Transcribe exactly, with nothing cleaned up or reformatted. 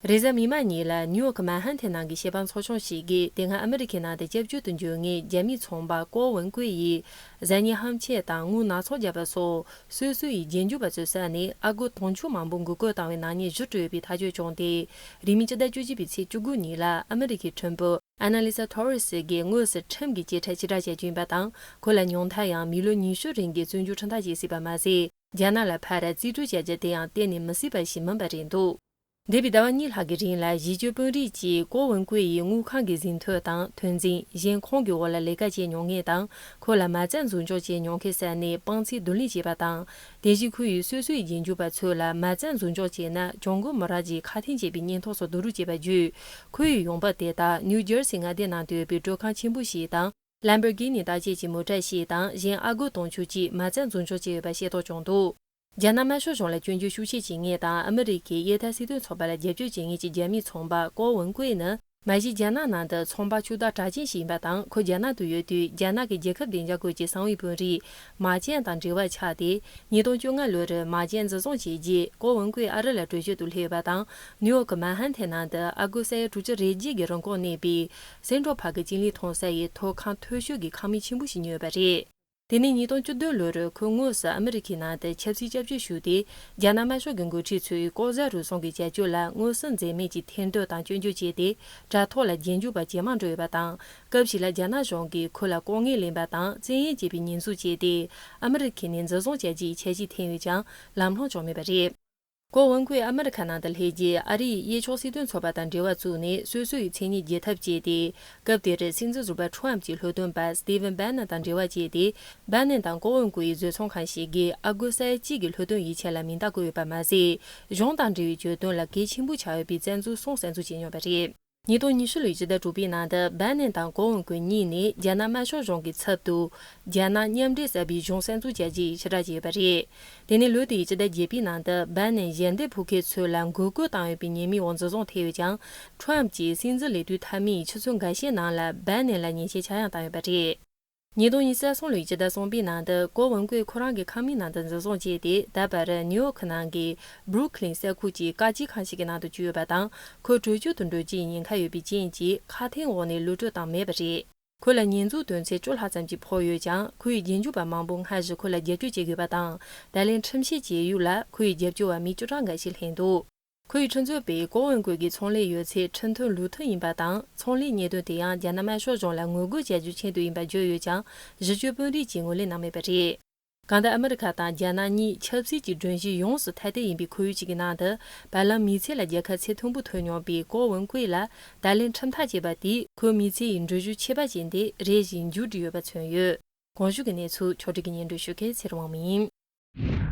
རེས་གཟའ་མིག་དམར་ཉིན་ལ་ནིའུ་ཡོག་གི་མན་ཧན་ཐན་ནང་གི་ཤེས་པ་ཚོགས་ཆུང་ཞིག་གིས་དེ་སྔ་ཨ་མི་རི་ཁའི་ནང་དུ་སྐྱབས་བཅོལ་དུ་འབྱོར་མཁན་རྒྱ་མིའི་ཚོང་པ་ཀོ་ཝུན་ཀུའེ་ཡིས་ཟ་ཉལ་ཧམ་ཆས་དང་དངུལ་སྣ་ཚོགས་བརྒྱབ་པ་སོགས་སོ་སོ་ཡི་རྗེས་འཇུག་པ་ཚོའི་ས་ནས་ཨ་སྒོར་དུང་ཕྱུར་མང་པོ་འགུག་སྐུལ་བཏང་བའི་ནག་ཉེས་ཞུ་སྤྲོད་ཡོད་པའི་ཐག་གཅོད་བྱུང་སྟེ། རིང་མིན་སྤྱི་ཟླ་བཅུ་གཅིག་པའི་ཚེས་བཅུ་དགུ་ཉིན་ལ་ཨ་མི་རི་ཁའི་ཁྲིམས་དཔོན་ཨ་ན་ལི་ས་ཐོ་རི་སི་གིས་དངོས་སུ་ཁྲིམས་ཀྱི་བཅད་ཁྲ་ཕྱིར་བསྒྲགས་བྱེད་རྒྱུ་ཡིན་པ་དང་། ཁོ་ལ་ཉུང་མཐར་ཡང་མི་ལོ་ཉི་ཤུ་རིང་གི་བཙོན་འཇུག་ཁྲིམས་ཐག་བཅད་སྲིད་པ་མ་ཟད། རྒྱ་ནག་ལ་ཕར་རྩིས་སྤྲོད་བྱ་རྒྱུ་དེ་ཡང་གཏན་ནས་མི་སྲིད་པ་ཞིག་མིན་པ་རེད་འདུག་འདས་པའི་ཟླ་བ་གཉིས་ལྷག་གི་རིང་ལ་གཞིས་སྤྱོད་དཔོན་རིགས་ཀྱིས་ཀོ་ཝུན་ཀུའེ་ཡི་དངུལ་ཁང་གི་ཟིན་ཐོ་དང་དོན་འཛིན། གཞན་ཁོང་གི་འོག་ལ་ལས་ཀ་བྱེད་མྱོང་མཁན་དང་། ཁོ་ལ་མ་རྩ་འཛུགས་འཇོག་བྱེད་མྱོང་མཁན་ས་ནས་དཔང་ཚད་བསྡུ་ལེན་བྱས་པ་དང་། དེ་བཞིན་ཁོ་ཡིས་སོ་སོའི་རྗེས་འཇུག་པ་ཚོ་ལ་མ་རྩ་འཛུགས་འཇོག་བྱས་ན་གྱོང་གུན་མི་རག་ཅེས་ཁ་འཐེན་བྱས་པའི་སྙན་ཐོ་སོགས་བསྡུ་རུབ་བྱས་པ་བརྒྱུད། ཁོ་ཡི་ཡོང་འབབ་དེ་དག་ནིའུ་ཇར་སི་མངའ་སྡེ་ནང་དུ་ཡོད་པའི་སྤྲོད་ཁང་ཆེན་པོ་ཞིག་དང་། ལམ་བོར་གྷི་ནི་བརྟག་དཔྱད་ཀྱི་མོ་ཊ་ཞིག་དང་། གཞན་ཨ་སྒོར་དུང་ཕྱུར་གཅིག་མ་རྩ་འཛུགས་འཇོག་བྱས་ཡོད་པ་ཤེས་རྟོགས་བྱུང་འདུག་རྒྱ་ནག་དམར་ཤོག་གཞུང་ལ་སྐྱོན་བརྗོད་ཤུགས་ཆེ་བྱེད་མཁན་དང་། ཨ་མི་རི་ཁའི་དབྱེ་ཐར་སྲིད་དོན་ཚོགས་པ་ལ་རྒྱབ་སྐྱོར་བྱེད་མཁན་གྱི་རྒྱ་མིའི་ཚོང་པ་ཀོ་ཝུན་ཀུའེ་ནི། མ་གཞི་རྒྱ་ནག་ནང་དུ་ཚོང་པ་ཕྱུག་བདག་གྲགས་ཅན་ཞིག་ཡིན་པ་དང་། ཁོ་རྒྱ་ནག་ཏུ་ཡོད་དུས་རྒྱ་ནག་གི་རྒྱལ་ཁབ་བདེ་འཇགས་སྐོར་གྱི་གསང་བའི་དཔོན་རིགས་མཱ་ཅན་དང་འབྲེལ་བ་ཆགས་ཏེ། ཉིས་སྟོང་བཅོ་ལྔ་ལོར་མཱ་ཅན་འཛིན་བཟུང་བྱས་རྗེས། ཀོ་ཝུན་ཀུའེ་ཨ་རི་ལ་བྲོས་བྱོལ་དུ་སླེབས་ཡོད་པ་དང་། ནིའུ་ཡོག་གི་མན་ཧན་ཐན་ནང་དུ་ཨ་སྒོར་ས་ཡ་དྲུག་ཅུ་རེ་བརྒྱད་ཀྱི་རིན་གོང་གནས་པའི་སེན་ཊོལ་པཱརྐ་ཅིང་ལི་མཐོང་ས་ཡི་ཐོག་ཁང་མཐོ་ཤོས་ཀྱི་ཁང་མིག་ཆེན་པོ་ཞིག་ཉོས་ཡོད་པ་རེད། དེ་ནས་ཉིས་སྟོང་བཅུ་བདུན་ལོར་ཁོས་དངོས་སུ་ཨ་མི་རི་ཁའི་ནང་དུ་ཆབ་སྲིད་སྐྱབས་བཅོལ་ཞུས་ཏེ། རྒྱ་ནག་དམར་ཤོག་གི་འགོ་ཁྲིད་ཚོས་ལྐོག་ཟ་རུལ་སུངས་ཀྱི་བྱ་སྤྱོད་ལ་མངོན་གསལ་འཛེམ་མེད་ཀྱིས་ཐེར་འདོན་དང་སྐྱོན་བརྗོད་བྱས་ཏེ། དྲ་ཐོག་ལ་རྗེས་འཇུག་པ་ཇེ་མང་འགྲོ་ཡོད་པ་དང་། སྐབས་ཤིག་ལ་རྒྱ་ནག་གཞུང་གིས་ཁོ་ལ་ལྐོག་རྔན་ལེན་པ་དང་བཙན་གཡེམ་བྱས་པའི་ཉེས་འཛུགས་བྱས་ཏེ། ཨ་མི་རི་ཁས་ནས་འཛིན་བཟུང་བྱ་རྒྱུའི་འཆར་གཞི་འཐེན་ཡོད་ཀྱང་ལམ་ལྷོང་བྱུང་མེད་པ་རེད། ཀོ་ཝུན་ཀུའེ་ཨ་མི་རི་ཁ་ནང་དུ་སླེབས་རྗེས། ཨ་རིའི་གཡས་ཕྱོགས་སྲིད་དོན་ཚོགས་པ་དང་འབྲེལ་བ་བཙུགས་ནས་སོ་སོ་ཡི་མཚན་སྙན་རྒྱས་ཐབས་བྱས་ཏེ། སྐབས་དེར་སྲིད་འཛིན་ཟུར་པ་ཁྲོམ་གྱི་ལྷོ་སྟོན་པ་སི་ཏི་ཝན་བྷན་ནན་དང་འབྲེལ་བ་བྱས་ཏེ། བྷན་ནན་དང་ཀོ་ཝུན་ཀུའེ་ཡི་བཟོ་ཚོང་ཁང་ཞིག་གིས་ཨ་སྒོར་ས་ཡ་གཅིག་གི་ལྷོ་སྟོན་ཡིག་ཆ་ལ་མིང་རྟགས་བཀོད་ཡོད་པ་མ་ཟད། གཞུང་དང་འབྲེལ་བའི་གྱོད་དོན་ལ་གལ་ཆེན་པོ་ཆགས་ཡོད་པའི་བཙན་འཛུལ་སྲུང་གསར་འཛུགས་བྱས་མྱོང་བ་རེད། ཉིས་སྟོང་ཉི་ཤུ་ལོའི་ཕྱི་ཟླ་དྲུག་པའི་ནང་དུ་བྷན་ནན་དང་ཀོ་ཝུན་ཀུའེ་གཉིས་ནས་རྒྱ་ནག་དམར་ཤོག་གཞུང་གི་ཚབ་ཏུ། རྒྱ་ནག་མཉམ་འབྲེལ་གསར་པའི་གཞུང་གསར་འཛུགས་བྱ་རྒྱུའི་ཕྱིར་བསྒྲགས་བྱས་ཡོད་པ་རེད། དེ་ནས་ལོ་དེའི་ཕྱི་ཟླ་བརྒྱད་པའི་ནང་དུ་བྷན་ནན་ཞལ་འདེབས་ཕུལ་མཁན་ཚོ་ལ་འགོག་རྒོལ་བཏང་ཡོད་པའི་ཉེས་མིང་འོག་འཛིན་བཟུང་ཐེབས་ཡོད་ཀྱང་། ཁྲོམ་གྱིས་སྲིད་འཛིན་ལས་དུས་མཐའ་མའི་ཆུ་ཚོད་འགའ་ཤས་ནང་ལ་བྷན་ནན་ལ་ཉེས་ཆད་ཆག་ཡང་བཏང་ཡོད་པ་རེད། ཉིས་སྟོང་ཉི་ཤུ་རྩ་གསུམ་ལོའི་ཕྱི་ཟླ་གསུམ་པའི་ནང་དུ་ཀོ་ཝུན་ཀུའེ་ཁོ་རང་གི་ཁང་མིག་ནང་དུ་འཛིན་བཟུང་བྱས་ཏེ། ད་བར་ནིའུ་ཡོག་གི་ནང་གི་སྦྲུག་ལིན་ས་ཁུལ་གྱི་བཀག་སྐྱིལ་ཁང་ཞིག་གི་ནང་དུ་བཅུག་ཡོད་པ་དང་། ཁོ་བྲོས་བྱོལ་དུ་འགྲོ་རྒྱུའི་ཉེན་ཁ་ཡོད་པའི་རྐྱེན་གྱིས་ཁ་འཐེན་འོག་ནས་གློད་བཀྲོལ་བཏང་མེད་པ་རེད། ཁོ་ལ་ཉེས་འཛུགས་དོན་ཚན་བཅུ་ལྷག་ཙམ་ཞིག་ཕོག་ཡོད་ཀྱང་། ཁོའི་རྗེས་འཇུག་པ་མང་པོ་སྔར་བཞིན་ཁོ་ལ་རྒྱབ་སྐྱོར་བྱེད་དགོས་པ་དང་། ད་ལན་ཁྲིམས་བཤེར་བྱེད་ཡུལ་ལ་ཁོ་ཡི་རྒྱབ་སྐྱོར་བ་མི་བཅུ་གྲངས་འགའ་ཞིག་ལྷན་འདུག་ཁོ་ཡི་ཁྲིམས་རྩོད་པས་ཀོ་ཝུན་ཀུའེ་གི་ཚོང་ལས་ཡོད་ཚད་ཁྲིམས་མཐུན་ལུགས་མཐུན་ཡིན་པ་དང་། ཚོང་ལས་གཉེར་དོན་དེ་ཡང་རྒྱ་ནག་དམར་ཤོག་གཞུང་ལ་ངོ་རྒོལ་བྱ་རྒྱུའི་ཆེད་དུ་ཡིན་པ་བརྗོད་ཡོད་ཀྱང་། གཞི་བཅོལ་དཔོན་རིགས་ཀྱིས་ངོས་ལེན་གནང་མེད་པ་རེད། གང་ལྟར། ཨ་མི་རི་ཁ་དང་རྒྱ་ནག་གཉིས་ཆབ་སྲིད་ཀྱི་སྒྲོམ་གཞི་ཡོངས་སུ་ཐ་དད་ཡིན་པའི་ཁོར་ཡུག་ཅིག་གི་ནང་དུ། བར་ལམ་མི་ཚེ་ལ་རྒྱལ་ཁ་ཚད་མཐོན་པོ་ཐོབ་མྱོང་བའི་ཀོ་ཝུན་ཀུའེ་ལ་ད་ལན་ཁྲིམས་ཐག་བཅད་པ་དེས་ཁོའི་མི་ཚེ་ཡི་འགྲུལ་བཞུད་ཕྱེད་པ་ཅན་དེ་རེ་ཞིག་མཇུག་བསྒྲིལ་ཡོད་པ་མཚོན་ཡོད། གོང་ཞུས་ཀྱི་གནས་ཚུལ་ཕྱོགས་སྒྲིག་གིས་སྙན་སྒྲོན་ཞུ་མཁན་ཚེ་རིང་དབང་མོ་ཡིན།